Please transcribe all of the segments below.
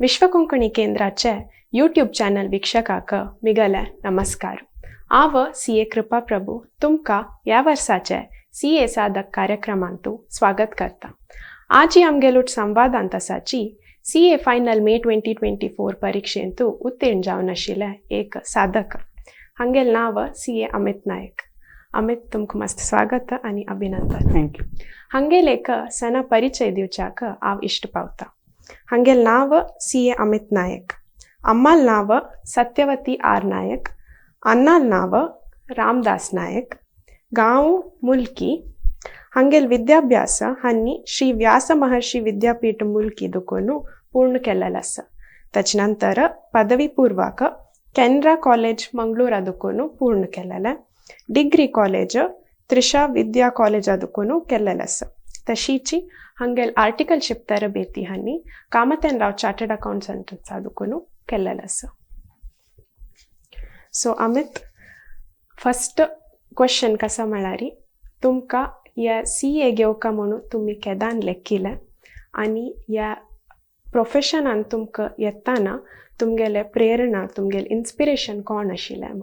विश्व कोंकणी केंद्राचे YouTube channel वीक्षकाक मिगले नमस्कार. हांव सी ए कृपा प्रभू तुमकां ह्या वर्साचे सी ए साधक कार्यक्रमांतू स्वागत करता. आजी आमगेलोट संवादांत आसाची CA final May 2024 परिक्षेंतू उत्तीर्ण जावन आशिल्ले एक साधक. हांगेल नांव सी ए अमित नायक. अमित, तुमकां मस्त स्वागत आनी अभिनंदन. Thank you. हांगेल एक सण परिचय दिवच्याक हांव इश्ट पावता. हांगेल नांव सी ए अमित नायक. अम्माल नांव सत्यवती आर नायक. अन्नाल नांव रामदास नायक. गांव मुल्की. हांगेल विद्याभ्यास हांनी श्री व्यास महर्षी विद्यापीठ मुल्की दुकोನು पूर्ण केलेलो आसा. ताचे नंतर पदवी पूर्वाक केनरा कॉलेज मंगळूरा दुकोನು पूर्ण केलेले. Degree college Trisha Vidya college दुकोನು केलेलो आसा. तशीची हांगेल आर्टिकलशिप तरಬೇತಿ हांनी Kamath and Rao chartered accountants दुकोನು केलेलो आसा. सो अमित, फर्स्ट क्वेश्चन कसा म्हळ्यार, तुमकां ह्या सी ए घेवका म्हणून तुमी केदान लेखिलें आनी ह्या प्रोफेशनान तुमकां येताना तुमगेले प्रेरणा, तुमगेलें इन्स्पिरेशन कोण आशिल्लें म्हूण?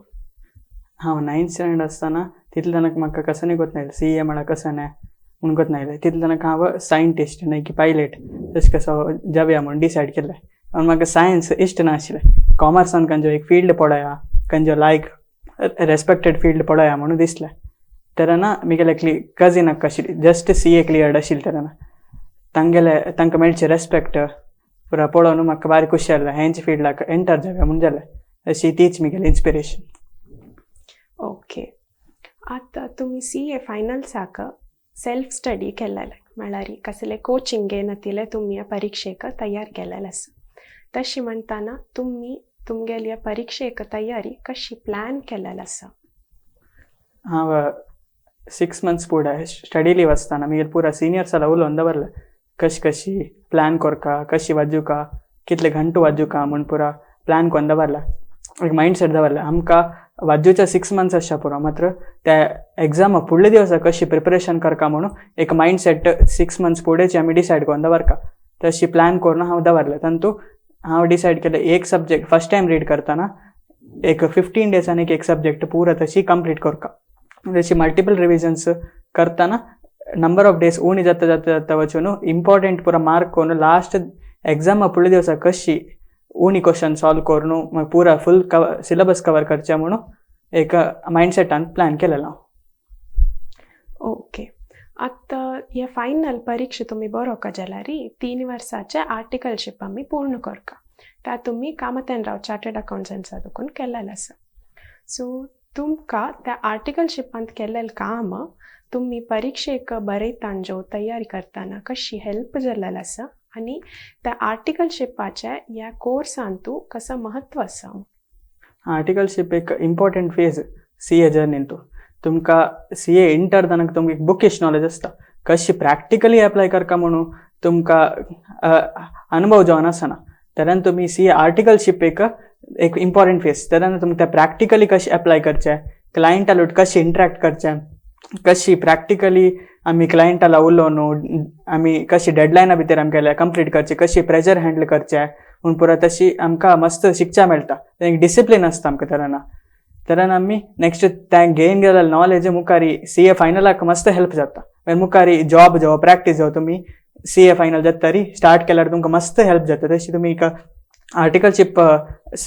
हांव नायन्थ स्टँडर्ड आसतना तितले तनक म्हाका कसं नाही गोत सी ए म्हळ्यार कसं नाही म्हणून गोत नायलें. तितले तनक हांव सायंटिस्ट न्हय की पायलट तशें कसो जावया म्हणून डिसायड केलें. आनी म्हाका सायन्स इश्ट नाशिल्लें. कॉमर्सान खंयचो एक फिल्ड पळोवया, खंयचो लायक रेस्पेक्टेड फिल्ड पळोवया म्हणून दिसलें. तेन्ना म्हगेले एकली कजीन अक्का आशिल्ली, जस्ट सी ए क्लियर्ड आशिल्ली. तेन्ना तांगेले तांकां मेळचे रेस्पेक्ट पुरा पळोवन म्हाका बारी खुशी जालें, हेंच फिल्डाक एंटर जावया म्हूण जालें. अशी तीच म्हगेली इन्स्पिरेशन. ओके, आतां तुमी सी ए फायनल्साक सेल्फ स्टडी केलेलें, म्हळ्यार कसलें कोचिंग घेयनातिलें तुमी ह्या परिक्षेक तयार केलेलें आसा. तशें म्हणटाना तुमी तुमगेल्या परिक्षेक तयारी कशी प्लॅन केलेलें आसा? हांव 6 मंथ्स फुडें स्टडी लीव आसतना मागीर पुरा सिनियर्स जाल्यार उलोवन दवरलें, कशी कशी प्लॅन करका, कशी वाजुका, कितले घंटो वाजुका म्हूण पुरा प्लॅन करून दवरला. एक मायंड सेट दवरला. आमकां वाजुच्या 6 मंथ्स आसच्या पुरो, मात्र त्या एग्जामा फुडले दिवसा कशी प्रिपरेशन करका म्हणून एक मायंड सेट 6 मंथ्स फुडेंच आमी डिसायड करून दवरका. तशी प्लॅन करून हांव दवरलें. तातूंत हांव डिसायड केलें, एक सब्जेक्ट फर्स्ट टायम रीड करतना एक 15 डेजान एक एक सब्जेक्ट पुरा तशी कंप्लीट करका. तशी मल्टिपल रिविजन्स करतना नंबर ऑफ डेज उणी जाता जाता जाता वचून इम्पॉर्टंट पुरा मार्क करून लास्ट एग्जामा फुडले दिवसा कशी उणी क्वेश्चन सॉल्व करून मागीर पुरा फूल कवर सिलेबस कवर करचें म्हणून एक मायंड सेटान प्लॅन केलेलो हांव. ओके, आतां हे फायनल परीक्षा तुमी बरोवका जाल्यार 3 वर्साचे आर्टिकलशीप आमी पूर्ण करका. त्या तुमी Kamat and Rao chartered अकाउंटंट्सा Dukun केल्लेलें आसा. सो तुमकां त्या आर्टिकलशिपांत केल्लें काम तुमी परिक्षेक बरयताना ज्यो तयारी करतना कशी हेल्प जाल्लेलें आसा आनी त्या आर्टिकलशिपाचें ह्या कोर्सांतू कसो म्हत्व आसा? आर्टिकलशीप एक इम्पॉर्टंट फेज सी ए जर्नींतू. तुमकां सी ए इंटर जातना तुमकां एक बुकीश नॉलेज आसता, कशी प्रॅक्टिकली एप्लाय करका म्हणून तुमकां अनुभव जावन आसना. तेन्ना तुमी सी ए आर्टिकलशीप एक एक इम्पॉर्टंट फेज. तेन्ना तुमकां ते प्रॅक्टिकली कशें एप्लाय करचें, क्लायंटा कशें इंटरॅक्ट करचें, कशी प्रॅक्टिकली आमी क्लायंटाला उलोवन आमी कशी डेडलायना भितर आमगेले कंप्लीट करचें, कशी प्रेशर हँडल करचें म्हूण पुरो तशी आमकां मस्त शिकच्या मेळटा. एक डिसिप्लीन आसता आमकां. तेन्ना तेन्ना आमी नेक्स्ट तें गेन केलें नॉलेज मुखारी सी ए फायनलाक मस्त हेल्प जाता. मागीर मुखारी जॉब जावं, प्रॅक्टीस जावं, तुमी सी ए फायनल जाता तरी स्टार्ट केल्यार तुमकां मस्त हेल्प जाता. तशी तुमी एक आर्टिकलशीप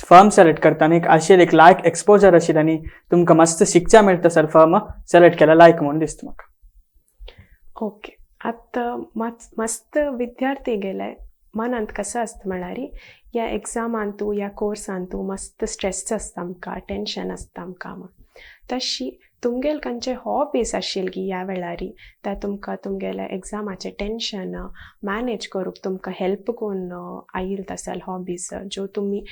फर्म सिलेक्ट करता आनी एक आशिल्लें एक लायक एक्सपोजर आशिल्लें आनी तुमकां मस्त शिकच्या मेळटा सर, फर्म सिलेक्ट केल्यार लायक म्हणून दिसता म्हाका. ओके, आतां मस्त विद्यार्थी गेले मनांत कसं आसता म्हळ्यार, ह्या एग्जामांतू, ह्या कोर्सांतू मस्त स्ट्रेस आसता आमकां, टेंशन आसता आमकां म्हूण. तशी तुमगेल खंयचे हॉबीज आशिल्ली की ह्या वेळारी त्या तुमकां तुमगेल्या एग्जामाचें टेंशन मॅनेज करूंक तुमकां हेल्प करून आयिल्ल तसल हॉबीज ज्यो तुमी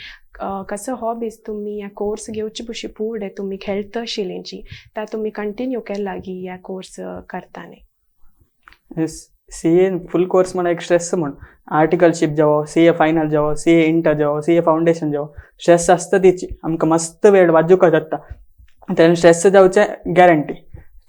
कसो हॉबीज तुमी ह्या कोर्स घेवचे पशी फुडें तुमी खेळटा आशिल्ली जी त्या तुमी कंटिन्यू केला की ह्या कोर्स करताना? सी ए फुल कोर्स म्हळ्यार एक स्ट्रेस म्हूण. आर्टिकलशीप जावं, सी ए फायनल जावं, सी ए इंटर जावं, सी ए फावंडेशन जावं, स्ट्रेस आसता तिची. आमकां मस्त वेळ वाजूंक जाता तेन्ना स्ट्रेस जावचें गॅरंटी.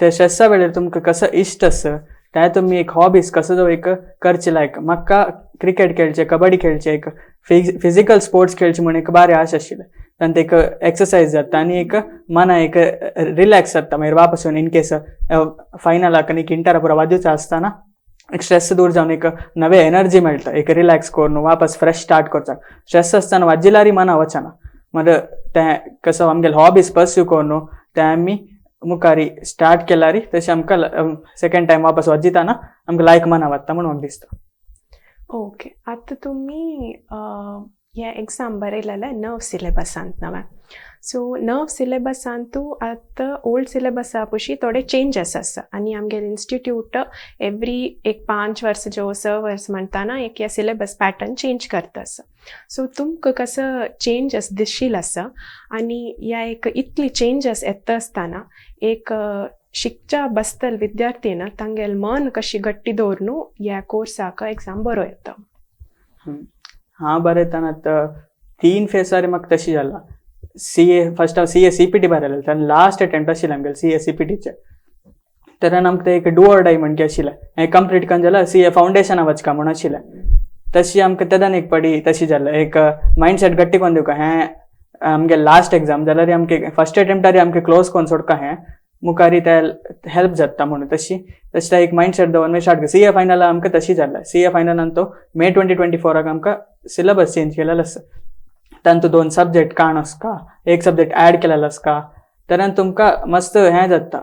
ते स्ट्रेसा वेळार तुमकां कसो इश्ट आसा ते तुमी एक हॉबीज कसो जो एक करचे. लायक म्हाका क्रिकेट खेळचें, कबड्डी खेळचें एक फिजिकल स्पोर्ट्स खेळचे म्हूण एक बारी आश आशिल्लें. तांकां एक एक्सरसायज जाता आनी एक मना एक रिलॅक्स जाता. मागीर वापस येवन इनकेस फायनलाक आनी इंटरा पुरा वाजूचा आसतना एक स्ट्रेस दूर जावन एक नवे एनर्जी मेळटा, एक रिलॅक्स करून वापस फ्रेश स्टार्ट करचाक. स्ट्रेस आसतना वाजिल्यारी मना वचना. मागीर तें कसो आमगेले हॉबीज पर्स्यू करून तें आमी मुखारी स्टार्ट केल्यारी तशें आमकां सेकंड टायम वापस वाजिताना आमकां लायक मना वता म्हूण म्हाका दिसता. ओके, आतां तुमी हे एग्जाम बरयलेले नव सिलेबसांत नव्या. सो नव सिलेबसांतू आतां ओल्ड सिलेबसा पशी थोडे चेंजीस आसा आनी आमगेले इन्स्टिट्यूट एवरी एक 5 वर्स जो 6 वर्स म्हणटाना एक हे सिलेबस पॅटर्न चेंज करता आसा. सो तुमकां कसो चेंजीस दिसशील आसा आनी ह्या एक इतली चेंजीस येता आसतना एक शिकच्या बसतल विद्यार्थी तांगेले मन कशी गट्टी दवरून ह्या कोर्साक एग्जाम बरो येता. हांव बरयतना आतां 3 फेसार म्हाका तशी जाला. सी ए फस्ट हांव सी ए सी पी टी बरयलें आनी लास्ट अटेम्प्ट आशिल्लें आमगेलें सी ए सी पी टीचें. तेन्ना आमकां एक do or die म्हणके आशिल्लें, हें कंप्लीट करून जाल्यार सी ए फावंडेशना वचका म्हूण आशिल्लें. तशी आमकां तेन्ना एक पडी तशी जालें, एक मायंडसेट गट्टी करून दिवका हें आमगे लास्ट एग्जाम जाल्यार आमगे फस्ट अटेम्प्टार आमकां क्लोज करून सोडका हें मुखारी ते हेल्प जाता म्हणून तशी तशें एक मायंडसेट दवरून मागीर स्टार्ट. सी ए फायनल आमकां तशी जालें. सी ए फायनलान तो मे 2024 आमकां सिलेबस चेंज केलेलो आसा. तांतू 2 सब्जेक्ट काण आसका, एक सब्जेक्ट एड केलेलो आसका. तेन्ना तुमकां मस्त हें जाता,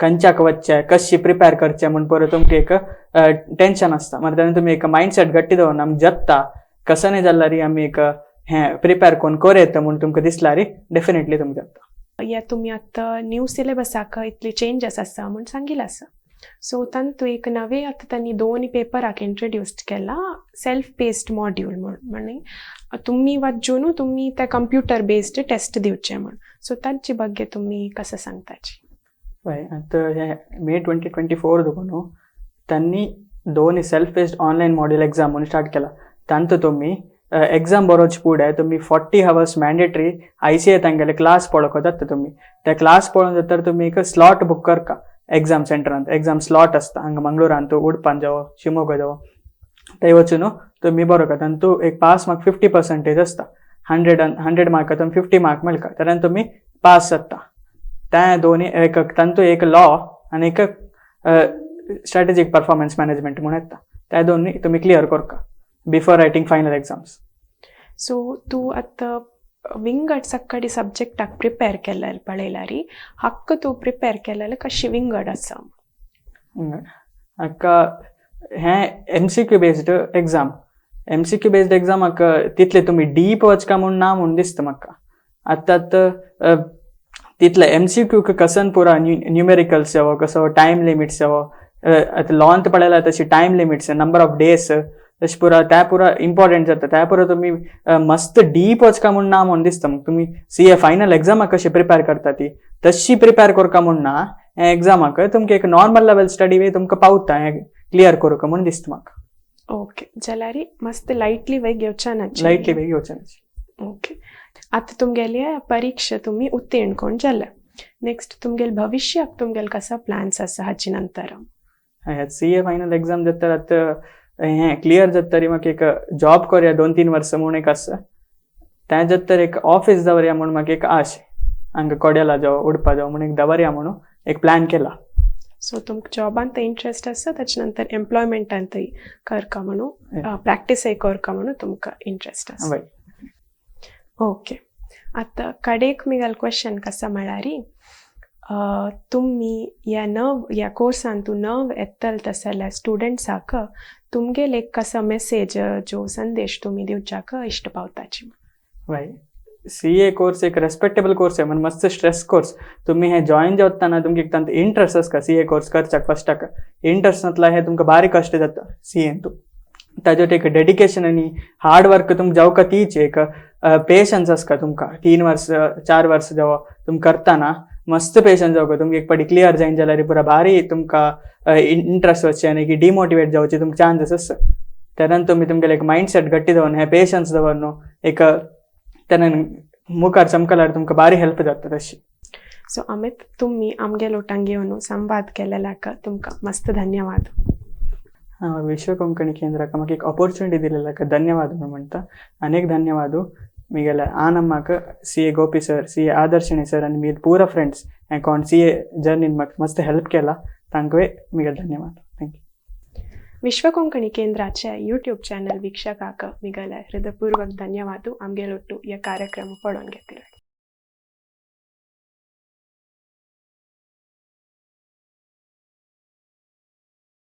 खंयच्याक वचचें कशी प्रिपेर करचें म्हूण परत तुमकां एक टेंशन आसता. मागीर तेन्ना तुमी एक मायंडसेट गट्टी दवरून आमी जगता कसो न्ही जाल्यार आमी एक हें प्रिपेर करून कर येता म्हूण तुमकां दिसल्यार डेफिनेटली तुमकां जाता. या तुमी आतां न्यू सिलेबसाक इतले चेंजीस आसा म्हूण सांगिल्लें आसा. सो तांतू एक नवे आतां तांणी 2 पेपराक इंट्रोड्यूस केला सेल्फ बेस्ड मॉड्यूल म्हूण, म्हणजे तुमी वाचून तुमी ते कंप्युटर बेस्ड टेस्ट दिवचे म्हूण. सो तांचे ಬಗ್ಗೆ तुमी कसं सांगताची? हय, आतां हे मे 2024 देखून न्हू तांणी 2 self based online module exam म्हणून स्टार्ट केला. तांतू तुमी एग्जाम बरोवचे फुडें तुमी 40 हवर्स मॅन्डेटरी आय सी ए तांगेले क्लास पळोवंक जाता. तुमी ते क्लास पळोवन जाता तुमी एक स्लॉट बूक करका एग्जाम सेंटरांत. एग्जाम स्लॉट आसता हांगा मंगळुरांत, उडपान जावं, शिमोगा जावं, थंय वचून तुमी बरोवका. तांतू एक पास मार्क 50% आसता. 100 मार्क तुमी 50 मार्क मेळटा तेन्ना तुमी पास जाता. ते दोनी एक तांतू एक लॉ आनी एक स्ट्रॅटेजीक परफॉर्मन्स मॅनेजमेंट म्हूण येता. ते दोनी तुमी क्लियर करका before writing final exams. So तूं आतां विंगड सक्कडी सब्जेक्टाक प्रिपेर केलें पळयल्यारी हक्क तूं प्रिपेर केलेलें कशी विंगड आसा? हाका हें MCQ based exam, MCQ based exam म्हाका तितले तुमी डीप वचका म्हूण ना म्हूण दिसता म्हाका. आतां आतां तितले एमसीक्यू कसन पुरा न्युमेरिकल्स जावं, कसो टायम लिमिट्स जावं, आतां लॉंत पळयल्यार तशी time limits, number of days, तशें पुरा त्या पुरा इम्पॉर्टंट जाता. त्या पुरा तुमी मस्त डीप वचका म्हूण ना म्हूण दिसता म्हाका. तुमी सी ए फायनल एग्जामाक कशी प्रिपेर करता ती तशी प्रिपेर करका म्हूण ना, हे एग्जामाक तुमकां एक नॉर्मल लेवल स्टडी वे तुमकां पावता हें क्लियर करूंक म्हूण दिसता म्हाका. ओके, जाल्यार मस्त लायटली वे घेवच्या ना. लायटली वे घेवचें. ओके, आतां तुमगेले परीक्षा तुमी उत्तीर्ण कोण जाले, नेक्स्ट तुमगेले भविष्याक तुमगेले कसो प्लॅन्स आसा हाचे नंतर? सी ए फायनल एग्जाम जाता आतां हें क्लियर जाता तरी म्हाका एक जॉब करया 2-3 वर्सां म्हूण एक आसा. तें जाता तर एक ऑफीस दवरया म्हूण म्हाका एक आश, हांगा कोड्याला जावं उडपा जावं म्हूण एक दवरया म्हणून एक प्लॅन केला. सो तुमकां जॉबांत इंट्रस्ट आसा, ताचे नंतर एम्प्लॉयमेंटांतय करका म्हणून, प्रॅक्टीसय करका म्हणून तुमकां इंट्रस्ट आसा. हय. ओके, आतां कडेक मिगल क्वेश्चन कसा म्हळ्यार तुमी ह्या नव ह्या कोर्सान तूं नव येतल तस जाल्यार स्टुडंट्साक तुमगेले एक कसो मेसेज जो संदेश तुमी दिवच्याक इश्ट पावताची? हय, सी ए कोर्स एक रेस्पेक्टेबल कोर्स आहे, मस्त स्ट्रेस कोर्स. तुम्ही हे जॉईन जातना तुमकां एक तांकां इंट्रस्ट आसता सी ए कोर्स करच्याक. फस्टाक इंट्रस्ट नासल्यार हे तुमकां बारीक कश्ट जाता सी एन. ताजेर एक डेडिकेशन आनी हार्ड वर्क तुमकां जावका, तीच एक पेशन्स आसता तुमकां. 3 वर्स 4 वर्स जेवा तुमी करतना मस्त पेशन्स जावका. तुमकां एक पाटी क्लियर जायना जाल्यार पुरा भारी तुमकां इंट्रस्ट वचचें आनी डिमोटिवेट जावचे तुमकां चान्सीस आसता. तेन्ना तुमी तुमगेले एक मायंडसेट घट्टी दवरून, हे पेशन्स दवरून एक तेन्ना मुखार चमकल्यार तुमकां भारी हेल्प जाता तशी. सो अमित, तुमी आमगे लोटांक येवन संवाद केलेल्याक तुमकां मस्त धन्यवाद. विश्व कोंकणी केंद्राक म्हाका एक ऑपॉर्च्युनिटी दिलेल्याक धन्यवाद म्हणून म्हणटा. अनेक धन्यवाद मिगेले आनम्माक, CA Gopi sir, CA Adarsh Shenoy sir आनी मिगे पुरा फ्रेंड्स कोण सीए जर्नीन म्हाका मस्त हेल्प केला तांकांय मिगेले धन्यवाद. Thank you. विश्व कोंकणी केंद्राचे यूट्यूब चॅनल वीक्षकाक मिगले हृदयपूर्वक धन्यवाद, आमगेलोट्टु या कार्यक्रम पळोवन घेतिल्याक.